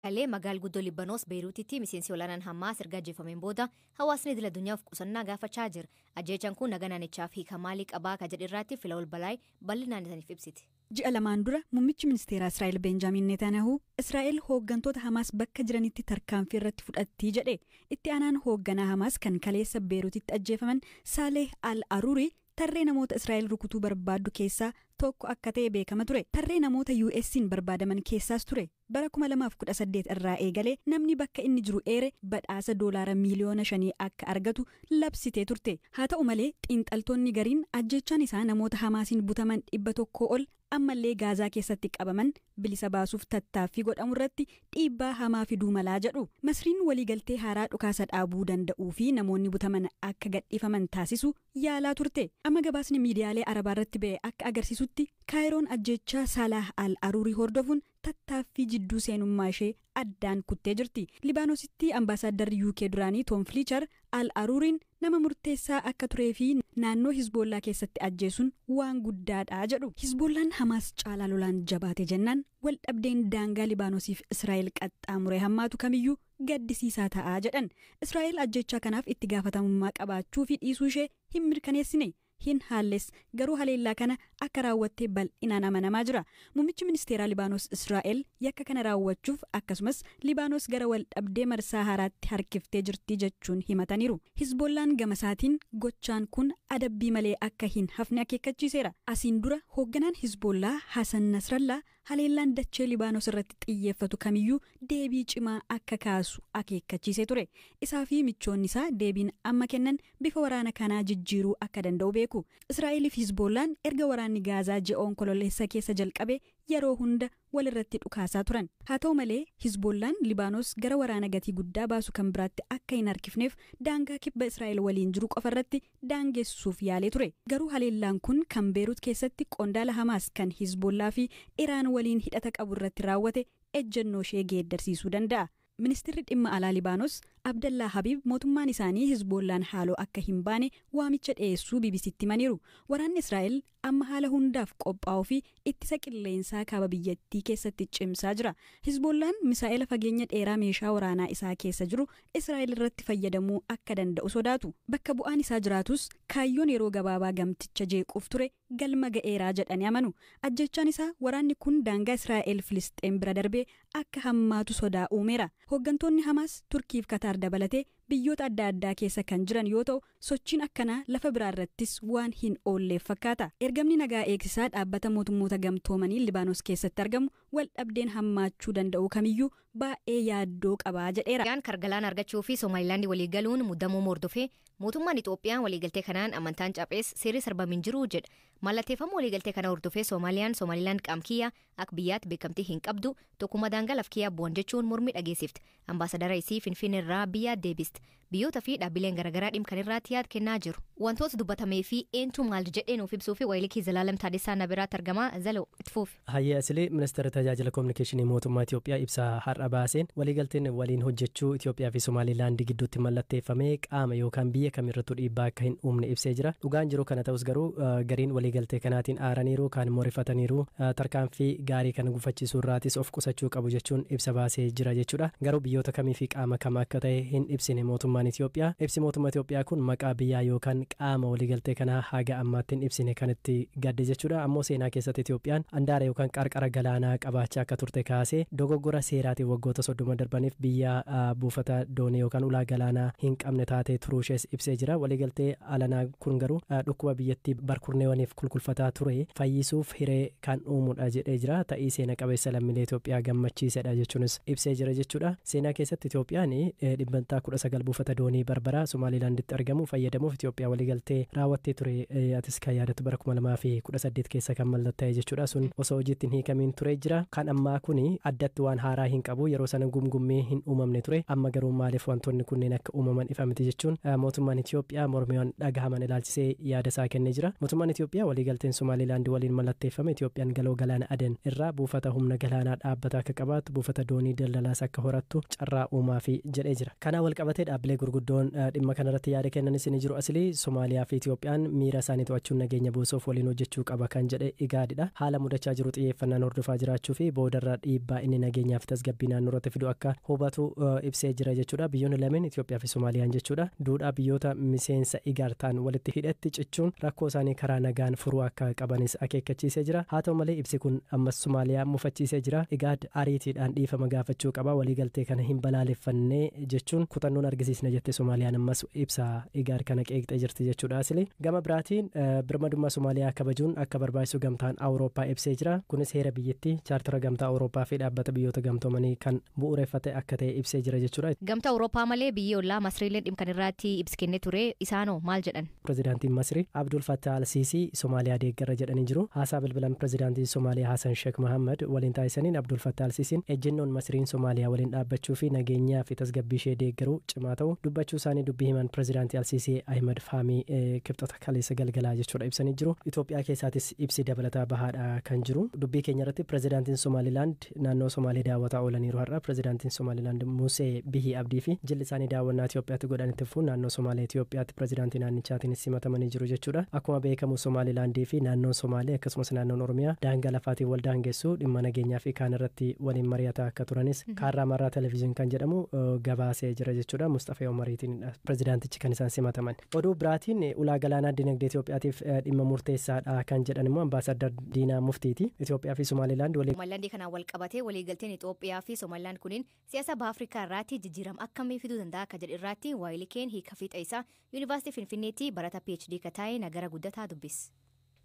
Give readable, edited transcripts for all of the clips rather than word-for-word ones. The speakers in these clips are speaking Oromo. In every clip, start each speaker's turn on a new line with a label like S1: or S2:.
S1: Kalee magaal guddoo Libbanoos Beeruutitti miseensi olaanaan Hamaas erga ajjeefameen booda hawaasni idil addunyaa of qusannaa gaafachaa jira. Ajjeechaan kun nagaa naannichaaf hiika maalii qabaa ka jedhe irratti Filawul Balaay bal'inaan isaniif ibsiti.
S2: Ji'a lamaan dura muummichi ministeeraa Israa'el Beenjaamin Netanyahu Israa'el hooggantoota Hamaas bakka jiranitti tarkaanfii irratti fudhattii jedhe. Itti aanaan hoogganaa Hamaas kan kaleessa Beeruutitti ajjeefaman Saaleh Al Aruuri tarree namoota Israa'el rukutuu barbaaddu keessaa tokko akka ta'e beekama ture. Tarree namoota US'n barbaadaman keessaas ture. Bara 2018 irraa eegalee namni bakka inni jiru eere badhaasa $5 miiliyoona akka argatu labsitee turte. Haa ta'u malee, xiinxaltoonni gariin ajjechaan isaa namoota Hamaasiin butaman 100 ol ammallee Gaazaa keessatti qabaman bilisa baasuuf tattaaffii godhamu irratti dhiibbaa hamaa fiduu malaa jedhu. Masriin waliigaltee haaraa dhukaasa dhaabuu danda'uu fi namoonni butaman akka gadhiifaman taasisu yaalaa turte. Amma gabaasni miidiyaalee Arabaa irratti ba'e akka agarsiisutti, Kaayiroon ajjechaa Salah Al Aruurii hordofuun tattaaffii jidduu seenummaa ishee addaan kuttee jirti. Libaanoositti ambaasaaddarri UK duraanii Toom Filichar Al Aruuriin nama murteessaa akka turee fi naannoo Hizboollaa keessatti ajjeesuun waan guddaadha jedhu. Hizboollaan Hamaas caalaa lolaan jabaate jennaan, wal dhabdeen daangaa Libaanoosiif Israa'el qaxxaamuree hammaatu kamiyyuu gaddisiisaa ta'aa jedhan. Israa'el ajjechaa kanaaf itti gaafatamummaa qabaachuu fi dhiisuu ishee hin mirkaneessine. Hin haalles, garuu haleellaa kana akka raawwattee bal'inaan amanamaa jira. Muummichi ministeeraa Libaanos Israa'el yakka kana raawwachuuf akkasumas Libaanos gara wal dhabdee marsaa haaraatti harkiftee jirti jechuun himataniiru. Hizbollaan gamasaatiin gochaan kun adabbii malee akka hin hafne akeekkachiiseera. Asiin dura hoogganaan Hizbollaa Hasan Nasrallaa haleellaan dachee Libaanos irratti xiyyeeffatu kamiyyuu deebii cimaa akka kaasu akeekkachiisee ture. Isaa fi michoonni isaa deebiin amma kennan bifa waraana kanaa jijjiiruu akka danda'u beeku. Israa'elii fi Hizbollaan erga waraanni Gaazaa ji'a Onkololeessa keessa jalqabe yeroo hunda walirratti dhukaasaa turan. Haa ta'u malee, Hizbollaan Libaanos gara waraana gatii guddaa baasu kan biraatti akka hin harkifneef daangaa kibba Israa'el waliin jiru qofarratti daangessuuf yaalee ture. Garuu haleellaan kun kan Beerut keessatti qondaala Hamaas kan Hizbollaa fi Iraan waliin hidhata qabu irratti raawwate ejjennoo ishee geeddarsiisuu danda'a. Ministeerri dhimma alaa Libaanos Abdallaa Habib mootummaan isaanii Hizbollaan haaloo akka hin baane waamicha dhiyeessuu BBCtti himaniiru. Waraanni Israa'el amma haala hundaaf qophaa'uu fi ittisa qilleensaa kaaba biyyattii keessatti cimsaa jira. Hizbollaan misaa'ela fageenya dheeraa meeshaa waraanaa isaa keessa jiru Israa'el irratti fayyadamuu akka danda'u sodaatu. Bakka bu'aan isaa jiraatus, kaayyoon yeroo gabaabaa gamticha jeequuf ture galma ga'eeraa jedhanii amanu. Ajjechaan isaa waraanni kun daangaa Israa'el Filisxeen bira darbee akka hammaatu sodaa uumeera. Hooggantoonni Hamaas Turkiif Kataar dabalatee biyyoota adda addaa keessa kan jiran yoo ta'u, sochiin akkanaa lafa biraa irrattis waan hin oolleef fakkaata. Ergamni nagaa eegsisaa Dhaabbata Mootummoota Gamtoomanii Libaanos keessatti argamu wal dhabdeen hammaachuu danda'u kamiyyuu baay'ee yaaddoo qabaa jedheera.
S1: Itoophiyaan kargalaana argachuu fi Somaalilaandii walii galuun muddamuu hordofee, mootummaan Itoophiyaa waliigaltee kanaan amantaan caphees seerri sarbamin jiru jedha. Mallatteeffamuu waliigaltee kana hordofee Soomaaliyaan Somaalilaand qaamkiyyaa akka biyyaatti beekamtii hin qabdu, tokkummaa daangaa lafkiyyaa bu'an jechuun mormii dhageessifte. Ambaasadara isii Finfinnee irraa biyyaa deebiste. Biyyoota fi dhaabbileen garaagaraa dhimma kan irratti yaad kennaa jiru. Wantoota dubbatamee fi eentu maal jedhee nuuf ibsuu fi wayilikii Zalaalam Taadessaa na biraatti argama. Zaloo, itti fuufi.
S3: Hayyee Asilee, ministeera tajaajila koominikeeshinii mootummaa Itoophiyaa ibsa har'a baaseen, waliigalteen waliin hojjechuu Itoophiyaa fi Somaalilaandii gidduutti mallatteeffamee qaama yookaan biyya kamirrattuu dhiibbaa akka hin uumne ibsee jira. Dhugaan jiru kana ta'us garuu, gariin waliigaltee kanaatiin aaraniiru, kaan immoo rifataniiru, tarkaanfii gaarii kana gufachiisuu irraatis of qusachuu qabu jechuun ibsa baasee jira jechuudha. Garuu biyyoota kamii fi qaama kam akka ta'e hin ibsine mootummaan Itoophiyaa. Ibsi mootummaa Itoophiyaa kun maqaa biyyaa yookaan qaama waliigaltee kanaa haga ammaatti hin ibsine kan itti gadde jechuudha. Ammoo seenaa keessatti Itoophiyaan andaara yookaan qarqara galaanaa qabaachaa akka turte kaasee, dogoggora seeraatiin waggoota 30 darbaniif biyya buufata doonii yookaan ulaa galaanaa hin qabne taatee turuushees ibsee jira. Waliigaltee alanaa kun garuu dhukkuba biyyattii barkurneewwaniif kulkulfataa ture fayyisuuf hiree kan uumudha jedhee jira. Ta'ii seena qabeessa lammiilee Itoophiyaa gammachiisedha jechuunis ibsee jira jechuudha. Seenaa keessatti Itoophiyaan 19% buufata doonii Barbaraa Somaalilaanditti argamu fayyadamuuf Itoophiyaa waliigaltee raawwattee ture. Atis kan yaadattu bara 2018 keessa kan mallattaa'e jechuudha. Sun osoo hojiitti hin hiikamiin ture jira. Kan ammaa kuni addatti waan haaraa hin qabu. Yeroo sana gumgummee hin uumamne ture. Amma garuu maaliif wantoonni kunneen akka uumaman ifa miti jechuun mootummaan Itoophiyaa mormiiwwan dhagahaman ilaalchisee yaada isaa kennee jira. Mootummaan Itoophiyaa waliigalteen Somaalilaand waliin mallatteeffame Itoophiyaan galoo galaana Aden irraa buufata humna galaanaa dhaabbata akka qabaattu, buufata doonii daldalaas akka horattu carraa uumaa fi jedhee jira. Kanaan walqabatee dhaabbilee Qaamolee gurguddoon dhimma kanarratti yaada kennanis ni jiru. Asilii Somaaliyaa fi Itoophiyaan miira isaanii to'achuun nageenya buusuuf waliin hojjechuu qaba kan jedhe Igaadidha. Haala mudachaa jiru xiyyeeffannaan hordofaa jiraachuu fi boodarra dhiibbaa inni nageenyaa fi tasgabbii naannoo irratti fidu akka hubatu ibsee jira jechuudha. Biyyoonni lameen, Itoophiyaa fi Somaaliyaan jechuudha, duudhaa biyyoota miseensa Igaad ta'an walitti hidhatti cichuun rakkoo isaanii karaa nagaan furuu akka qabanis akeekkachiisee jira. Haa ta'u malee, ibsi kun ammas Somaaliyaa mufachiisee jira. Igaad ariitiidhaan dhiifama gaafachuu qaba, waliigaltee kana hin balaaleffannee jechuun kutannoon argisiisna jette Somaaliyaan ammas ibsa Igaad kana qeeqxee jirti jechuudha. Asili gama biraatiin birmadummaa Somaaliyaa kabajuun akka barbaachisu Gamtaan Awurooppaa ibsee jira. Kunis heera biyyattii, chaartara Gamtaa Awurooppaa fi Dhaabbata Biyyoota Gamtoomanii kan bu'uureffate akka ta'e ibsee jira jechuudha.
S1: Gamtaa Awurooppaa malee biyyi ollaa Masriileen dhimma kan irratti ibsi kennee ture, isaanoo maal jedhan?
S3: Pirezidaantiin Masrii Abdul Fattah Al-Siisii Somaaliyaa deeggarra jedhanii jiru. Haasaa bilbilan pirezidaantii Somaaliyaa Hasan Sheekh Mohammad waliin taasisaniin Abdul Fattah Al-Siisiin ejjennoon Masriin Somaaliyaa waliin dhaabbachuu fi nageenyaa fi tasgabbii ishee deeggaruu cimaa ta'u dubbachuu isaanii dubbii himan pirezidaantii Al-Siisii Ahmed Faamii Kibxata kaleessa galgalaa jechuudha ibsanii jiru. Itoophiyaa keessaatis ibsi dabalataa bahaadha kan jiru. Dubbii keenya irratti pirezidaantiin Somaalilaand naannoo Somaalee daawwataa oolaniiru har'a. Pirezidaantiin Somaalilaand Musee Bihii Abdii fi jilli isaanii daawwannaa Itoophiyaatti godhan itti fufuun naannoo Somaalee Itoophiyaatti pirezidaantii naannichaatiin simatamanii jiru jechuudha. Akkuma beekamu, Somaalilaandii fi naannoon Somaalee akkasumas naannoon Oromiyaa daangaa lafaatiin wal daangessu, dhimma nageenyaa fi kaan irratti waliin mari'ataa akka turanis Kaarraa Marraa Televezyiin kan jedhamu gabaasee jira jechuudha. Mustafee Omariitiin pirezidaantichi kan isaan simataman. Oduu biraatiin ulaa galaanaa dinagdee Itoophiyaatiif dhimma murteessaadha kan jedhan immoo ambaasaddar Diinaa Muftiiti. Itoophiyaa fi Somaalilaand walii
S1: Somalilaandii kanaan wal qabatee waliigalteen Itoophiyaa fi Somalilaand kunin siyaasa Baha Afrikaa irratti jijjiirama akkamii fiduu danda'a akka jedhu irratti Waayilikeen hiika fiixa isaa Yuunivarsiitii Finfinneetti barata PhD ka taa'e Nagara Guddataa dubbis.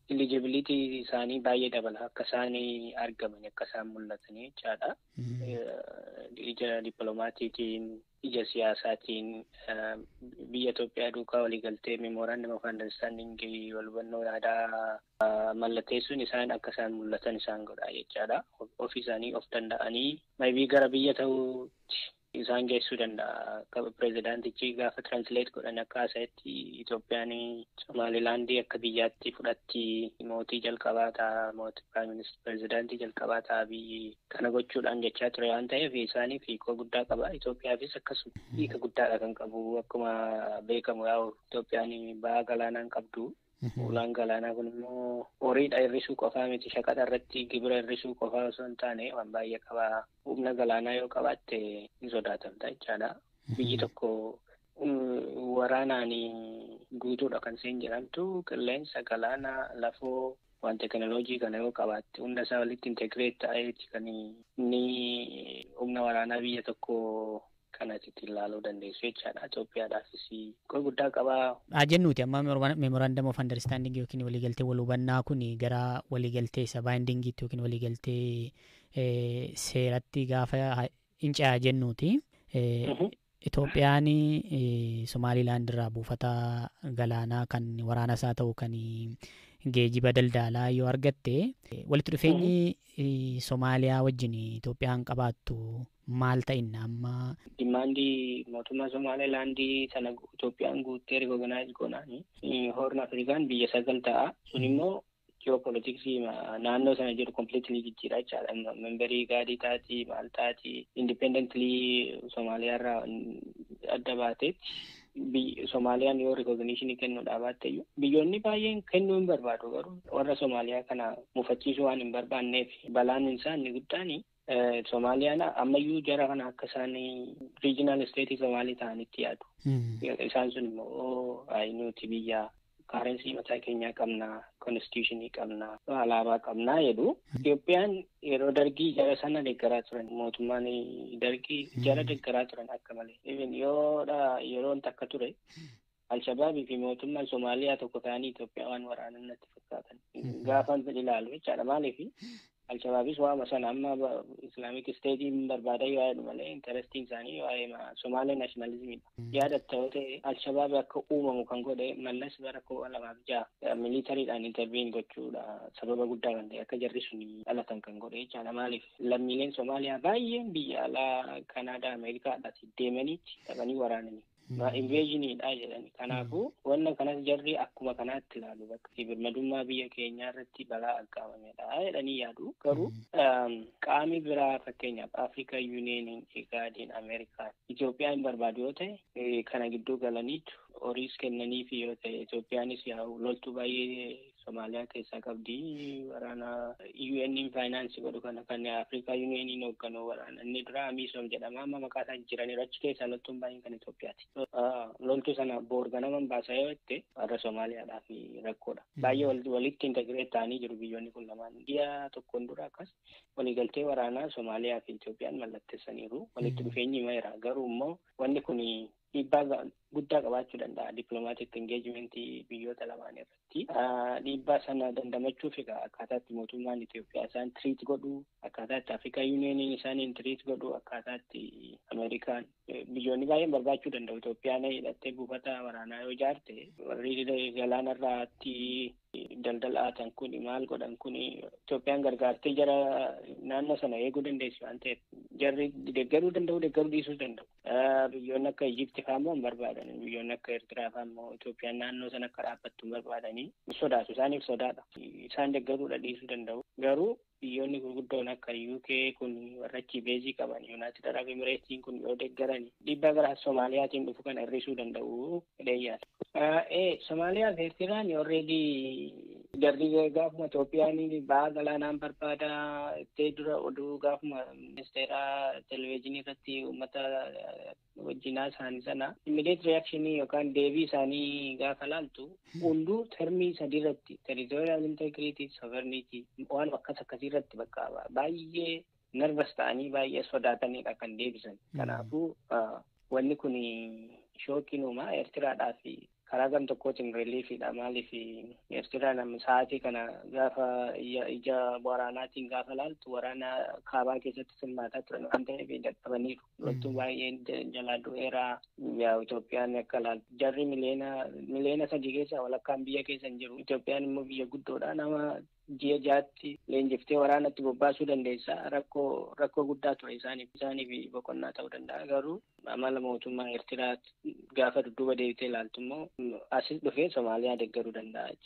S4: Eligibility isaanii baay'ee dabala, akka isaan argaman, akka isaan mul'atanii jechaadha. Ija dippiloomaatiitiin, ija siyaasaatiin biyya Itoophiyaa duukaa waliigaltee memorandum of understanding, wal hubannoo aadaa mallatteessuun isaan akka isaan mul'atan isaan godha jechaadha. Ofii isaanii of danda'anii maybe gara biyya ta'uutti isaan geessuu danda'a. Pirezidaantichi gaafa translate godhan akka haasa'etti Itoophiyaan Somaalilaandii akka biyyaatti fudhatti, mootii jalqabaa ta'a, mootii pirezidaantii jalqabaa ta'a biyyi kana gochuudhaan jechaa ture waan ta'eef isaaniif hiikoo guddaa qaba. Itoophiyaafis akkasuma hiika guddaadha kan qabu. Akkuma beekamu yaa'u Itoophiyaan ba'aa galaanaan qabdu. Ulaan galaanaa kun immoo horiidha hir'isuu qofaa miti, shaqaxa irratti gibira hir'isuu qofaa osoo hin taane waan baay'ee qaba. Humna galaanaa yoo qabaatte hin sodaatamta jechaadha. Biyyi tokko waraanaan guutuudha kan isheen jedhamtu qilleensa, galaana, lafoo, waan teekinooloojii kana yoo qabaatte hunda isaa walitti integrate ta'eeti kan inni humna waraanaa biyya tokko kanatti ittiin ilaaluu dandeessu jechaadha. Itoophiyaadhaafis hiikoo guddaa qabaa.
S5: Haa jennuuti amma memorandum of understanding yookiin waliigaltee wal hubannaa kun gara waliigaltee isa bindingiitti yookiin waliigaltee seeratti gaafa hin ce'aa jennuuti. Itoophiyaan Somaalilaand irraa buufata galaanaa kan waraana isaa ta'u kan geejiba daldalaa yoo argatte, walitti dhufeenyi Somaaliyaa wajjin Itoophiyaan qabaattu maal ta'inna amma?
S4: Demandii mootummaa Somaalilaandii sana Itoophiyaan guuttee recognize goonaani Horn Afrikaan biyya sagal ta'a. Sun immoo ji'oopolitiksii naannoo sana jiru completely jijjiira jechaadha. Memberii Igaadii taati, maal taati, independently Somaaliyaarraa adda baateetti Somaaliyaan yoo recognitionii kennuudhaa baatte iyyuu biyyoonni baay'een kennuu hin barbaadu, garuu warra Somaaliyaa kana mufachiisuu waan hin barbaanneef balaan isaa inni guddaan Somaaliyaan ammayyuu jara kana akka isaan regional state Somaalii ta'anitti yaadu. Isaan sun immoo nuti biyya currency mataa keenyaa qabna, constitutionii qabna, alaabaa qabnaa jedhu. Itoophiyaan yeroo Dargii jara sana deeggaraa turan, mootummaan Dargii jara deeggaraa turan akka malee. Even yoodha yeroon takka ture Alshabaabii fi mootummaan Somaaliyaa tokko ta'anii Itoophiyaa waan waraanan natti fakkaatan. Gaafa ilaalu jechaadha. Maaliif? Alshabaabis waama sana amma Islamic Stateiin barbaadan yoo yaadu malee interestiin isaanii waa'ee Somaalee nationalismiidha. Yaadatta yoo ta'e, Alshabaab akka uumamu kan godhe Mallas bara 2006 militarydhaan intervene gochuudha, sababa guddaa kan ta'e akka jarri sun dhalatan kan godhe jechaadha. Maaliif? Lammiileen Somaaliyaa baay'een biyya alaa Kanaadaa, Ameerikaadhaati deemaniitti dhaqanii waraananii. Invasionidha jedhani. Kanaafuu wanna kanas jarri akkuma kanaatti ilaalu bakka birmadummaa biyya keenyaa irratti balaa aggaamamedha jedhanii yaadu. Garuu qaami biraa fakkeenyaaf Afrikaa Yuuniyeeniin, Igaadiin, Ameerikaan Itoophiyaa hin barbaadu yoo ta'e kana gidduu galaniitu horiis kennaniifi yoo ta'e Itoophiyaanis yaa'u loltuu baay'ee Somaaliyaa keessaa qabdi. Waraana UN faayinaansii godhu kana kan Afrikaa Yuuniyeeniin hoogganu waraana inni dura Amiisoom jedhama amma maqaa isaa jijjiiraniiru achi keessaa loltuun baay'een kan Itoophiyaati. Loltuu sana boor ganaman baasaa yoo jette warra Somaaliyaadhaaf rakkoodha. Baay'ee walitti integreet ta'anii jiru biyyoonni kun lamaan. Biyya tokkoon dura akkas waliigaltee waraanaa Somaaliyaa fi Itoophiyaan mallatteessaniiru. Walitti dhufeenyi himeera. Garuu immoo wanni kun dhiibbaa guddaa qabaachuu danda'a dippiloomaatiik engeejimentii biyyoota lamaan irratti. Dhiibbaa sana dandamachuuf egaa akkaataa itti mootummaan Itoophiyaa isaan tiriit godhu, akkaataa itti Afrikaa Yuuniyeeniin isaaniin tiriit godhu, akkaataa itti Ameerikaan biyyoonni baay'een barbaachuu danda'u. Itoophiyaan hidhattee buufata waraanaa yoo ijaarte warri galaanarraatti daldalaatan kun maal godhan kun Itoophiyaan gargaartee jara naannoo sana eeguu dandeessi waan ta'eef jarri deeggaruu danda'u, deeggaruu dhiisuu danda'u. Biyyoonni akka Ijipti fa'aa immoo hin barbaadan. Biyyoonni akka Eertiraa fa'aa immoo Itoophiyaan naannoo sana akka dhaabbattu hin barbaadanii sodaatu. Isaaniif sodaadha. Isaan deeggaruudha dhiisuu danda'u. Garuu biyyoonni gurguddoon akka UK kun warra achi beezii qaban Yuunaayitid Arab Emireetiin kun yoo deeggaran dhiibbaa gara Soomaaliyaatiin dhufu kana hir'isuu danda'u jedhee yaada. Somaaliyaa fi Eertiraan already jarri gaafuma Itoophiyaan ba'aa galaanaan barbaada ittee dura oduu gaafuma ministeera televezyiinii irratti uummata wajjinaa isaanii sana immediate reaction yookaan deebii isaanii gaafa laaltu hunduu termii sadii irratti territorial integrity, sovereignty waan akkas akkasii irratti bakka baay'ee nervous ta'anii baay'ee sodaatanidha kan deebisan. Kanaafuu wanni kun shockiin uumaa Eertiraadhaa fi karaa gam tokkootiin reliefiidha. Maaliif Eertiraan sa'aatii kana gaafa ija waraanaatiin gaafa laaltu waraana kaabaa keessatti hirmaataa turan waan ta'eef dadhabaniiru. Loltuun baay'een jalaa du'eera. Itoophiyaan akka laaltu jarri miliyoona 3 keessaa walakkaan biyya keessa hin jiru. Itoophiyaan immoo biyya guddoodha. Nama ji'a 6tti leenjiftee waraanatti bobbaasuu dandeessa. Rakkoo guddaa ture isaaniif boqonnaa ta'uu danda'a. Garuu amala mootummaa Eertiraa gaafa dudduuba deebitee ilaaltu immoo asis dhufee Somaaliyaa deeggaruu danda'a jechaadha.